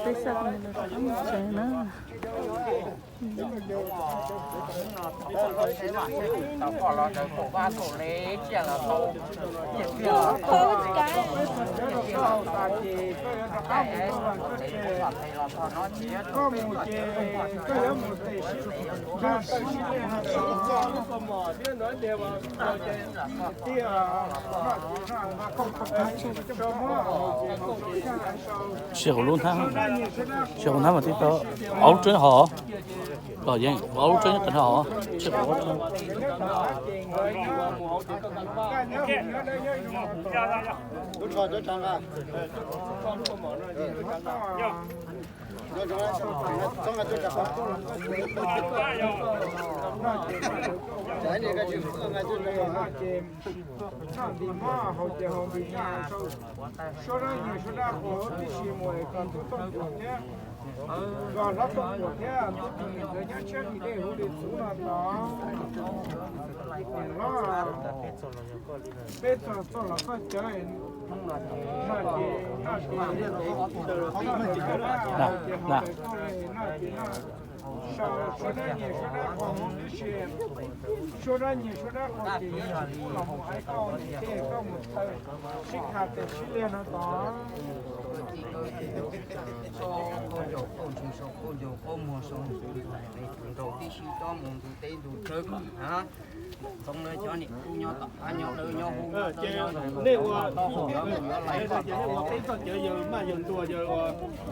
Peb sab no los tsev na. Koj mus ces koj yuav mus tes sib nqa tawm sib liaj no tod. Sij hawm lub hnab, sij hawm hnab mas twb tau ob lub roob hov, los yeej ob lub roob nyob tod hov, sij hawm ob lub roob. Noj ntim mab haus ces haus ntim noj, suab dab nyiag suab dab qhuas huv tib si mus es koj tus tooj puam thiab, koj hlob tooj puam thiab, tub tug ntawd nyob tshiab nqhis dej huv li txuv no tod. Hlob, peb txog txog los koj cawv, noj ces noj ces, noj ces noj ces noj, sau suab dab nyiag suab dab qhuas huv tib si, suab dab nyiag suab dab qhuas ces yeej tsis pub los mus hais koj ua ntej koj mus thaw sib kha tes sib liag no tod. Nraud tib si cob mus ntug teb ntug chaw kom na. Txoov lawv cov niam tub nyob tom qab nyob dawb nyob huv nyob dawb nyob zoo, nej ua, nej ua peb txoj cawv yawg maj yawg ntuag yawg ua,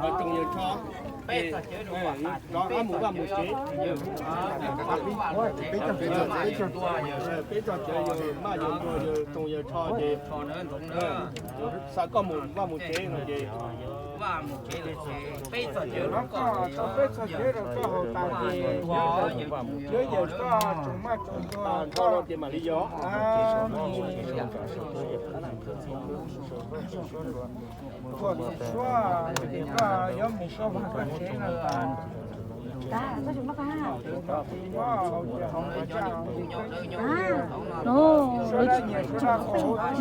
yawg tsoo yawg tsho, rov qab mus vaj mus tsev, peb txoj cawv yawg maj yawg ntuag yawg tsoo yawg tsho ces xa koj mus vaj mus tsev no ces peb txoj cawv rau koj haus tas ces yuav yawm koj tsoom maj tsoom ntuag nrho no ces mam li yog. Tuaj tsis suab ces koj yuav mus koj vaj koj tsev no tas.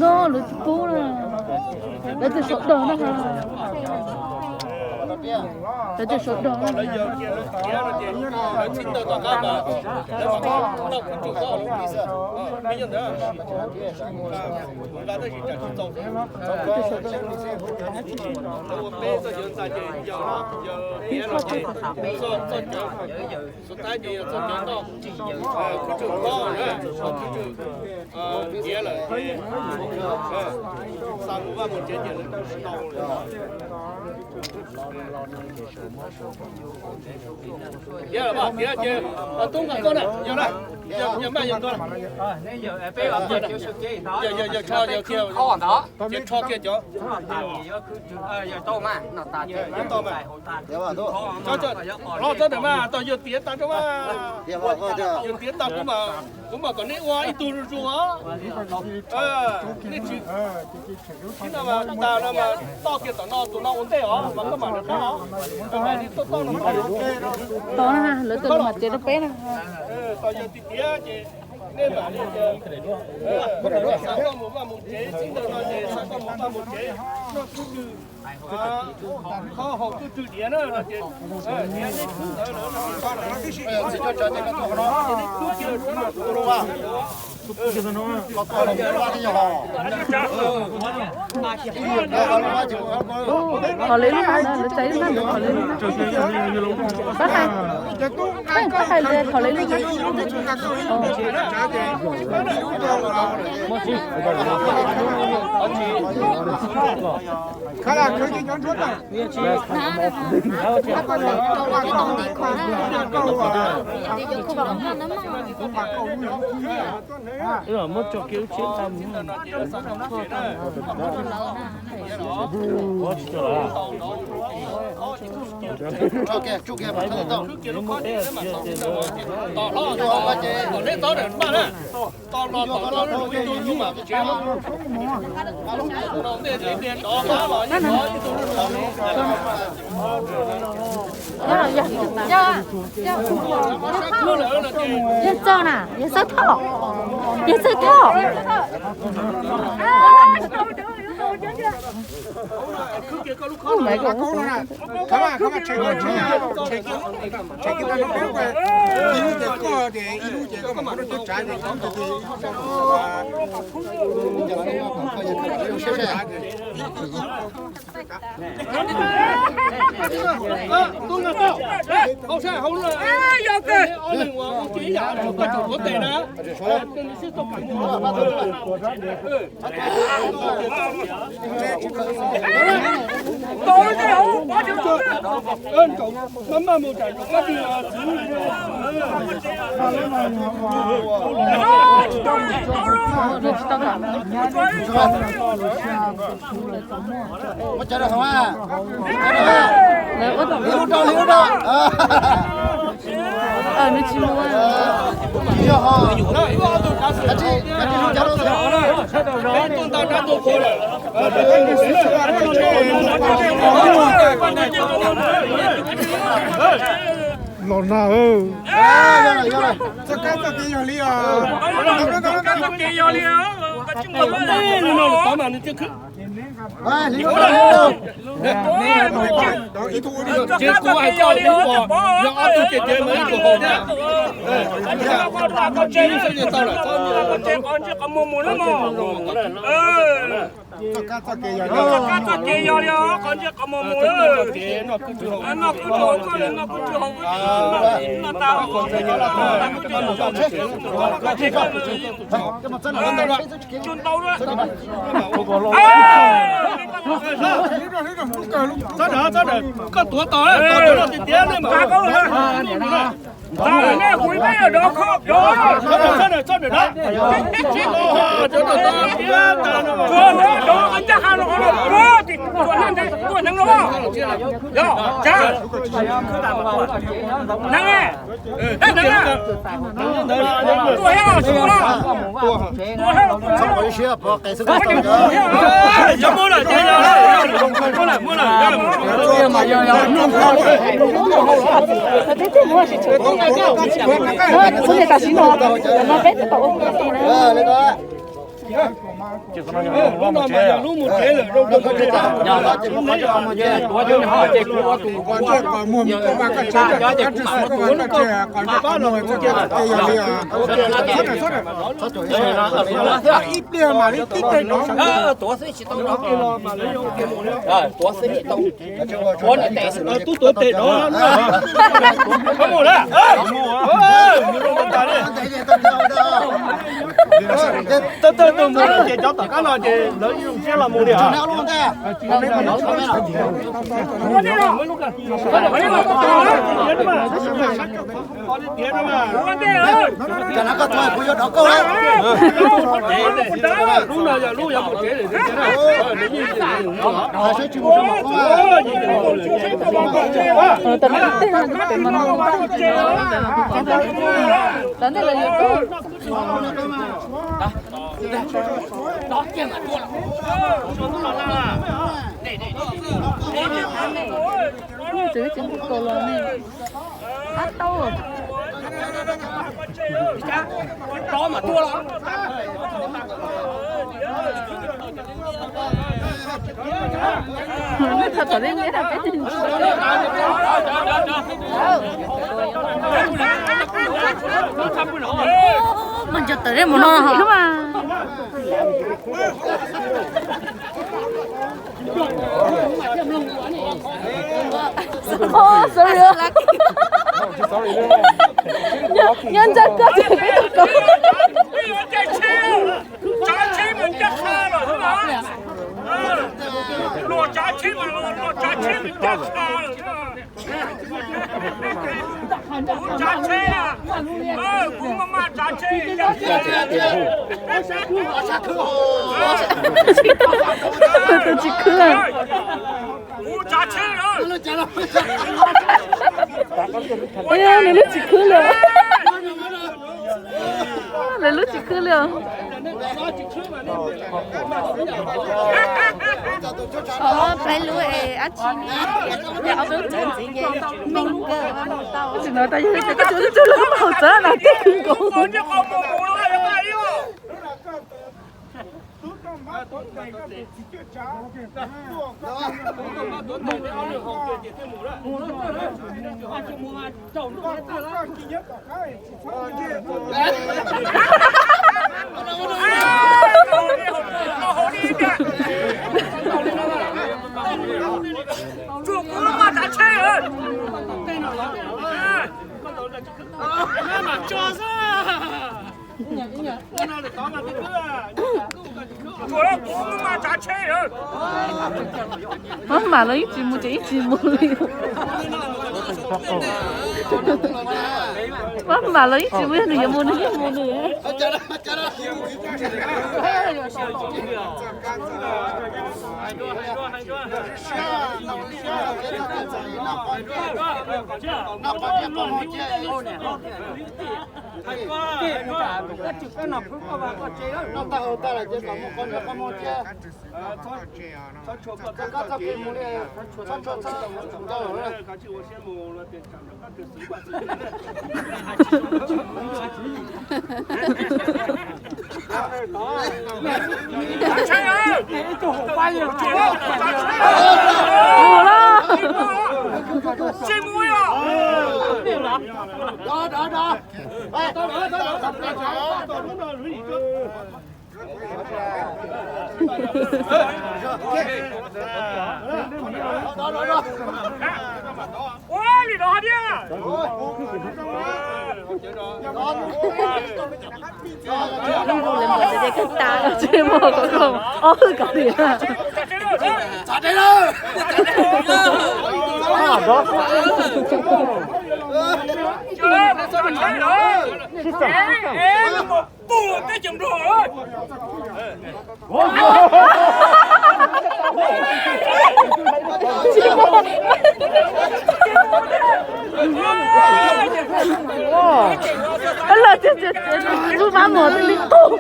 No, lawv tsis pub na. Lawv tias sawv daws na. Lawv tias sawv daws na. Ua peb txoj cawv ntxa ces yog, yog, txoj cawv, txoj cawv noj, kuv tsum noj, kuv tsum tiav lawm, xa mus vaj mus tsev ces lawv tau tsis tau lawm. Tiav lawm mas tiav ces tub nqa koj na, yog na, yog maj yog ntuag, yog, yog tsho yog kiag, ces tsho kiag cov. Los txog ntawm mas tau yawg tiav tas rau mas, yawg tiav tas kuv mas, kuv mam kom neb ua ib tug zuj zus os. Nej tsis, tsis no mas tas no mas toj kiag tom no tus no ua ntej os mas koj mam rov qab os. Koj mam li tuaj toj no. Tau na, lawv tuaj li mam tiav rau peb na. Tos yawg tiav tiav ces nej mam li, xa koj mus vaj mus tsev, sib ntaus no ces xa koj mus vaj mus tsev, noj tub rwg, kho haus tub rwg diav na no ces, diav nej khwv ntawd lawm no, nej khwv kiag. Qhov li lub no, lawv txais lub no, qhov li lub no. Pab hais, pab hais li qhov li lub no. Muab tso kiag lub tsheb tag mus. Ua tsis tau lawm. Tso kiag, tsuj kiag mas tau. Tom no tom no lub ib tug mas tsev. Yog txog na, yog xawb thoj, yog xawb thoj. Muab cov rau hauv a. Lawv ua tom li ub rau li ub rau. Nws tsis mus. Los nag. Txoj kab txoj kev yog li os. Txoj kab txoj kev yog li os. Txoj kab txoj kev yog li os. Ces kuv hais koj ib qho, yog ob tug ces ces mus ib tug haus thiab. Qhov ntsej qhov muag mus na mog. Txoj kab txoj kev yog li os, qhov ntsej qhov muag mus na. Noj kwj tug haus, noj kwj tug haus, noj tas. Koj tuav tos, tos tos no tiag tiag li mas. Nej hu ib peb dov kho, dov, dov, dov, dov ncaj qha los, tuaj neeg los, yog tsa neeg, tuaj hia los tsis tuaj los. Lub no mas yog lub mus tsev lawm. Ib pliag mam li tib teg no. Tuav xwb tsis tau. Tub tuav tes no. Tawg tawg tus mus ces cov tom qab no ces lawv ib zoo siab los mus li os. Tiav no koj tuag kuv yuav dov koj lawm. Lub no yog lub yuav mus tsev lawm. Tau. Tho tom leb leb rau peb. Mas nco tawm leb mus no ho. Sorry. Nyob ntsaj koj ces peb tau kov. Tsav tsheb mas ncaj qha lawm. Luag tsav tsheb mas luag tsav tsheb mas ncaj qha lawm. Kuv tsav tsheb, kuv maj maj tsav tsheb. Tus tsis khwb. Kuv tsav tsheb. Nws lub tsis khwb li. Nws lub tsis khwb li os. Peb lub es dab tsi ne? Ob tug txiv ntxwv ces meej kawg tau. Tsis no tas yog tias koj tsis ua tub lawv koj mas haus txawv no tej khwv nkaus. Mab mam los ib tsis mus ces ib tsis mus li. Mab mam los ib tsis mus, yog nws yuav mus nws yeej mus nws. Ob hwj kom li. Lub mab muag li qub.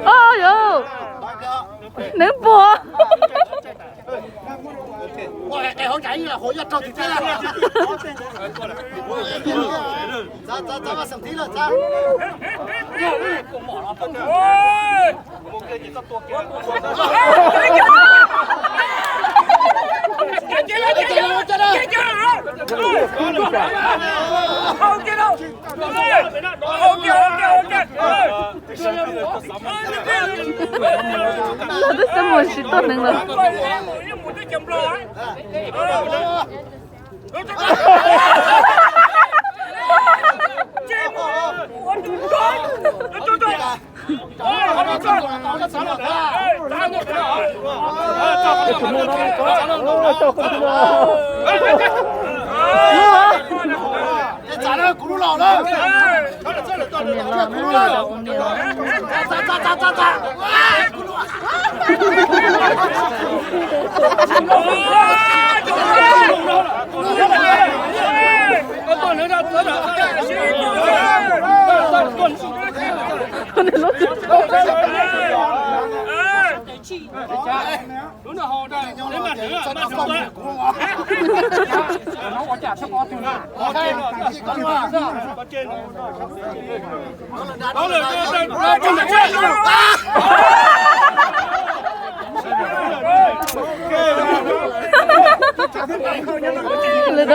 Au yau, nws puas. Los twb xav mus tsis tuaj neeg lawm. Lawv rov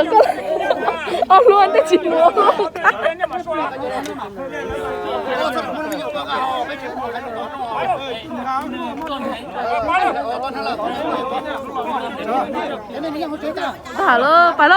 qab ob lub ntej tsis mus. Pab lawm, pab lawm.